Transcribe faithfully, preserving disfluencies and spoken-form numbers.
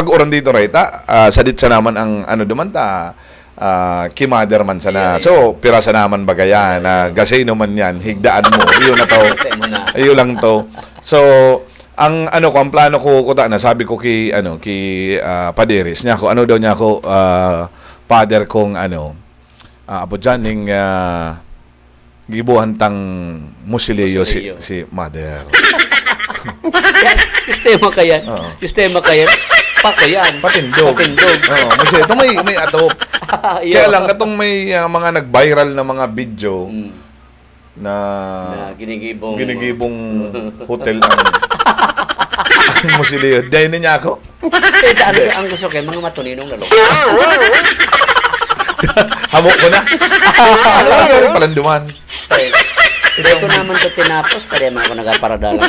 pag-uran dito, right? Ah, ah, sadit sa naman ang ano duman ta, ah, kimader man sana. Yeah, yeah. So, pira sa naman bagaya na gasino man yan, higdaan mo. Iyo na to. Pwede mo na. Iyo lang to. So, ang ano ko, ang plano ko, kuta na, sabi ko ki, ano, ki ah, Paderis niya ako, ano daw niya ako, ah, Father kong ano, ah, apo dyan, ning ah, gibuhan tang musileo si, Musileo. Si Mother. Yan, sistema ka yan. Oo. Sistema ka yan. Pako yan. Patindog. Patindog. Oo, kasi ito may, may atop. Iyo. Kaya lang, katong may ah, mga nag-viral na mga video Mm. na Na ginigibong ginigibong hotel ang, ang musileo. Dahil niya ako. Ito, ang, ang gusto kayo, mga matuninong na lugar. Hamo ko na. Ano nga rin palanduman? Ito naman sa tinapos, kaya mga ako nagpaparadalan.